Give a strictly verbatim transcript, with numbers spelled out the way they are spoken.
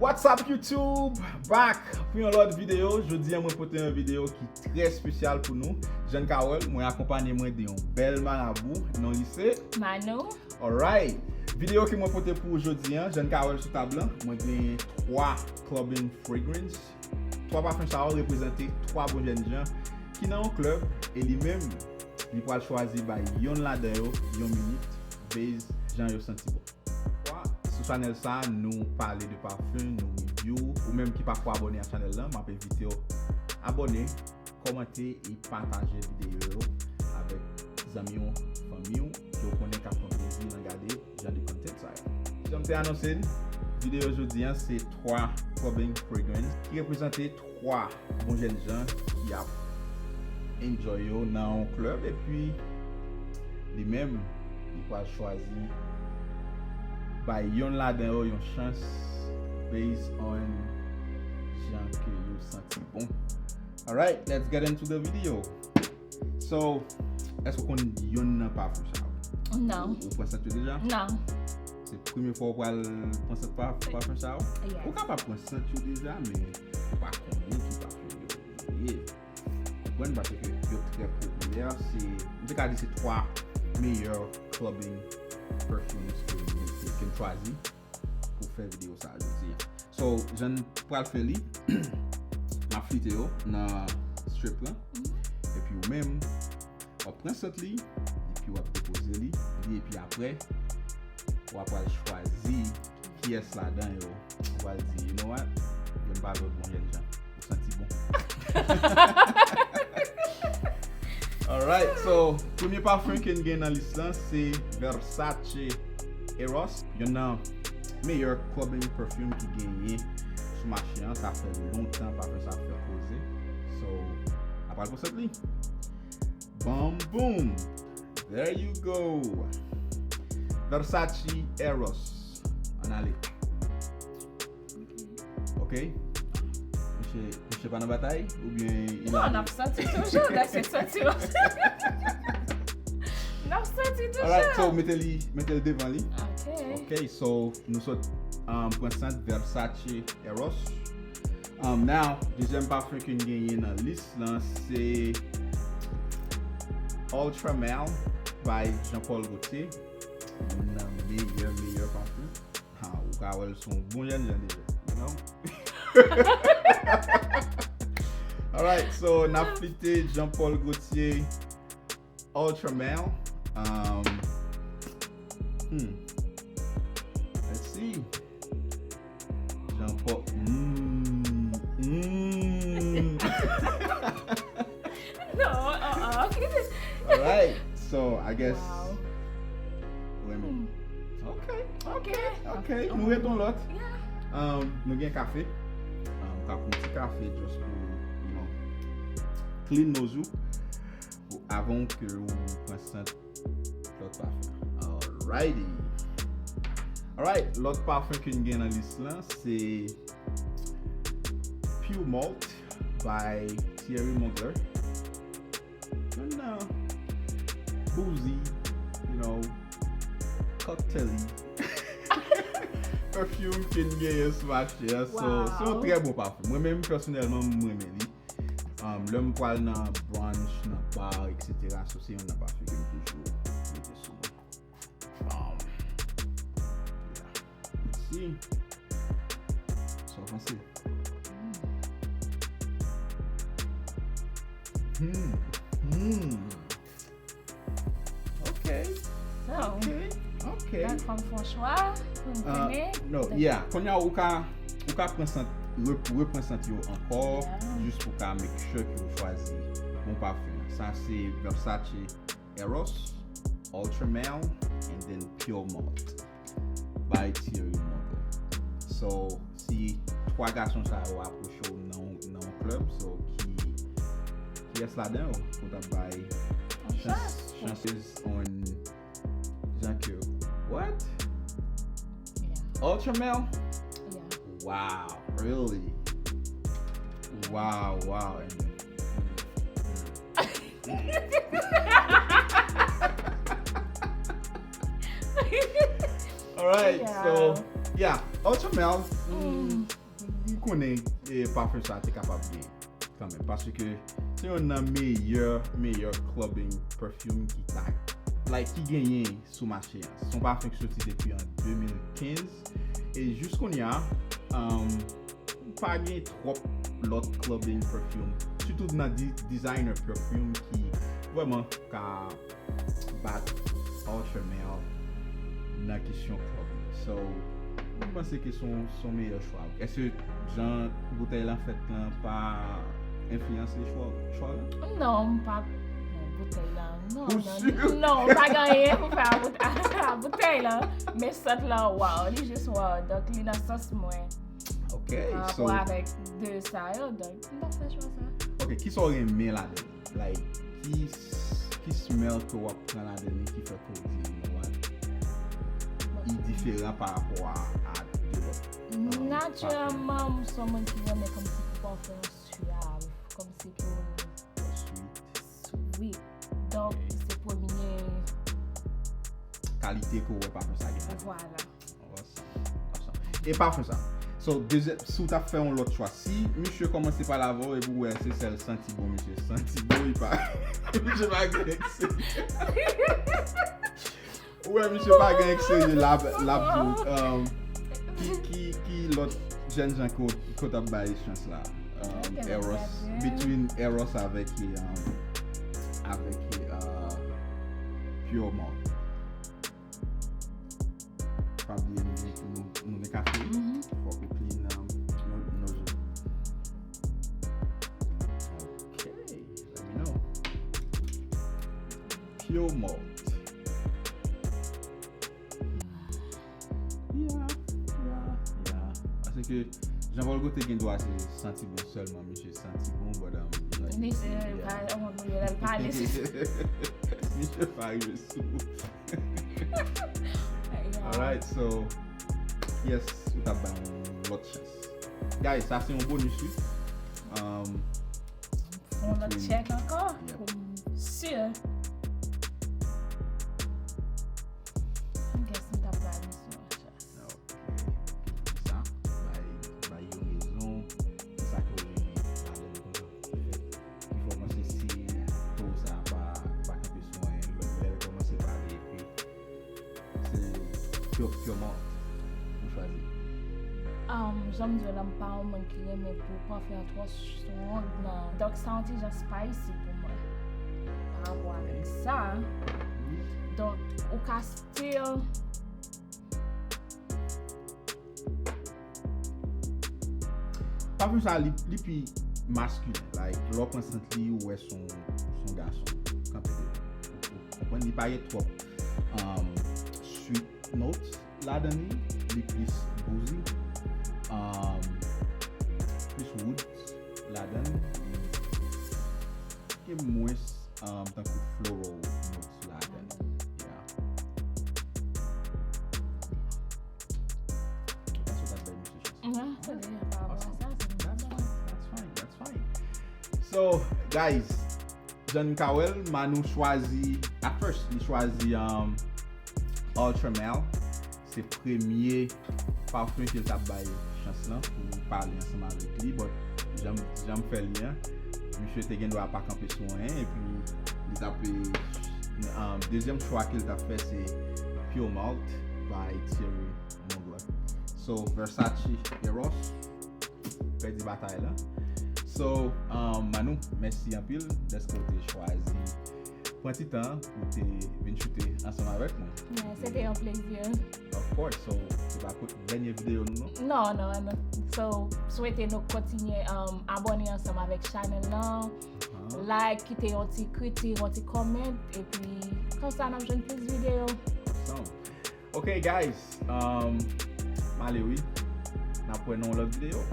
What's up YouTube? Back pou yon lòt videyo. Jodi a mwen pote yon videyo ki trè espesyal pou nou. Jan n ka wè l, mwen akonpanye mwen de yon bèl marabou, non li se Manou. Alright. Videyo ke mwen pote pou ou jodi a, jan n ka wè l sou tab lan, mwen gen twa clubbing fragrance. Twa pafen sa yo reprezante twa bon jèn jan ki nan yon club e li menm, li pral chwazi bay yonn ladan yo yon minit, base jan yo santi bon. Sou chanèl sa, nou pale de pafen, nou review. Ou menm ki pako abòne a chanèl lan, m ap envite w abòne, kòmante e pataje videyo yo avèk zanmi w, fanmi w, ke w konnen k ap pran plezi nan gade jan de content sa yo. Jan m te anonse l, videyo jodi a se twa clubbing fragrance ki reprezante twa bon jèn jan ki ap enjoy yo nan yon club, epi li menm, li pral chwazi bay yonn ladan yo yon chans based on jan ke yo santi bon. Alright, let's get into the video. So, èske w konn yonn nan pafen sa yo? Non. Ou, ou pran sant yo deja? Non. Se premye fwa w pral pran sant pa, pafen sa yo? Yes. Ou kapab pran sant yo deja, men ou pa konnen ki pafen yo ye. Konprann? Paske yo trè popilè. Se, m te ka di se twa meyè clubbing perfumes ke m, ke m chwazi pou fè videyo sa a jodi a. So, jan n pral fè li, m ap flite yo nan strip lan. Epi ou menm, w ap pran sant li, epi w ap depoze li, li, epi apre, w ap pral chwazi kiyès ladan yo. W ap pral di, "You know what? Yo m pa lòt bon jèn jan. Ou santi bon." Alright, so, premye pafen ke n gen nan lis lan, se Versace Eros. Yonn nan meyè clubbing perfume ki genyen sou mache an. Sa fè lontan pafen sa ap fè koze. So, n ap pral pran sant li. Bam boom! There you go! Versace Eros. Ann ale. Ok? Misye, misye pa nan batay? Oubyen il... Non, a n ap santi toujou, lè se santi w ap santi. N ap santi toujou. Alright, so mete li, mete l devan li. Ok. Ok, so nou sot, um, pran sant Versace Eros. Um, now, dezyèm pafen ke n genyen nan lis lan, se Ultra Male by Jean Paul Gaultier. Youn nan meyè, meyè pafen. Ha, ou ka wè l se yon bon jèn jan deja, you know? Alright, so, n ap flite Jean Paul Gaultier, Ultra Male. Um, hmm. Let's see. Jean Paul. Mm, mm. No, uh-uh. Alright, so, I guess... Wow. Women. Hmm. Ok, ok, ok. Nou ret yon lòt. Yeah. Um, nou gen kafe. Um, ka pran ti kafe just pou, you know, clean nose ou. Pou avan ke ou pran sant lòt pafen. Alrighty. Alright, lòt pafen ke n gen nan lis lan, se Pure Malt by Thierry Mugler. Youn nan bouzy, you know, cocktail-y perfume ke n genyen sou mache a. So, se yon trè bon pafen. Mwen menm, pèsonèlman, m renmen li. Um, lè m pral nan brunch, nan bar, et cetera, so se youn nan pafen ke m toujou mete sou mwen. Um, yeah. Si. Sa w panse? Hmm. Hmm. Ok. So, ok, ok. Donk, fò m fè yon chwa pou m konnen. No, yeah. Kounye a, ou ka, ou ka pran sant, re-, repran sant yo ankò, jis pou ka make sure ke ou chwazi bon pafen. Sa se Versace Eros, Ultra Male, and then Pure Malt by Thierry Mugler. So, si twa gason sa yo apwoche w nan, nan yon club, so ki, kiyès ladan yo ou t ap bay chans, chances on jan ke, what? Yeah. Ultra Male? Yeah. Wow, really? Wow, wow. And then, mm, mm. Alright, so, yeah, Ultra Male, m konnen e pafen sa te kapab gen kanmenm, paske se youn nan meyè, meyè clubbing perfume ki ta, like, ki genyen sou mache an. Se yon pafen ki soti depi an de mil kenz, e jis kounye a, um, pa gen twòp lòt clubbing perfume, sitou nan di- designer perfume ki vrèman ka bat Ultra Male nan kesyon clubbing. So, mwen panse ke se yon, se yon meyè chwa. Èske jan boutèy lan fèt lan pa enfliyanse chwa, chwa w lan? Non, m pa bon, boutèy lan. Non, non, non, pa gen anyen pou fè a bout- a boutèy lan. Men sant lan, wow, li jis wow. Donk, li nan sans mwen. Ok, pa rapò avèk de sa yo, donk, m t ap fè chwa sa. Ok, kisa w renmen ladan li? Like, ki, ki smell ke w ap pran ladan li ki fè ke w di, you know what? Li diferan pa rapò a, a de lòt. Natirèlman, m se yon moun ki renmen kòmsi pou pafen an swav, kòmsi pou sweet. Donk, se premye kalite ke w wè pafen sa gen ladan. Vwala. Awesome, awesome. E pafen sa. So, dezyèm, si w t ap fè yon lòt chwa, si misye kòmanse pale avè w epi w wè se sèl santi bon misye santi bon, li pa, misye pa gen eksè. Ou wè misye pa gen eksè, l ap, l ap di w, um, ki, ki, ki lòt jèn jan ke w, ke w t ap bay chans la? Um, Eros, between Eros avèk, um, avèk, uh, Pure Malt. Pa bliye nou, nou, nou gen kafe. Fòk ou clean, um, nou, nou zo. Ok, let me know. Pure Malt. Yeah, yeah, yeah. Paske Jean Paul Gaultier gen dwa se santi bon sèlman, misye santi bon, but, um, like, li se, yeah, pa, on moun yo lè l pale. Misye pa rive sou. Alright, so, yes, ou t ap bay yon lòt chans. Guys, sa se yon bonus, wi. Um, fè yon lòt check ankò, yeah, pou m si. M guess m t ap bay misye yon chans. Ok, sa, bay, bay yon rezon, kisa ke w renmen ladan li konsa. Ki fè w panse si toro sa pa, pa kanpe sou anyen, lè, lè l kòmanse pale, epi se Pure, Pure Malt ou chwazi? Um, jan m di w la, m pa yon moun ki renmen pou pafen an twò strong nan. Donk, sa yon ti jan spicy pou mwen. Pa rapò avèk sa. Donk, ou ka still Pafen sa, li, li pi maskilen. Like, lè w pran sant li, ou wè se yon, se yon gason. Kanpe de. Ou, ou konprann, li pa gen twòp, um, sweet notes ladan li. Li plis boozy. Um, plis wood ladan li. Li gen mwens, um, tankou floral notes ladan li. Yeah. Ou panse w t ap bay misye chans? Non, se deja pa bon, sa, se that's fine, that's fine, that's fine. So, guys, jan n ka wè l, Manou chwazi, at first, li chwazi, um, Ultra Male. Se premye pafen ke l t ap bay chans lan pou pale ansanm avèk li, but jan, jan m fè li an, misye te gen dwa pa kanpe sou anyen, epi li t ap, um, dezyèm chwa ke l t ap fè se Pure Malt by Thierry Mugler. So, Versace Eros pèdi batay la. So, um, Manou, mèsi anpil dèske w te chwazi pran ti tan pou w te vin choute ansanm avèk nou. Yeah, se te yon plezi. Of course, so, se pa pou dènye videyo nou, non? Non, non, non. So, swete nou kontinye, um, abòne ansanm avèk channel lan. Like, kite yon ti kritik, yon ti comment, epi konsa n ap jwenn plis videyo. Awesome. Ok, guys, um, m ale wi. N ap wè nan yon lòt videyo.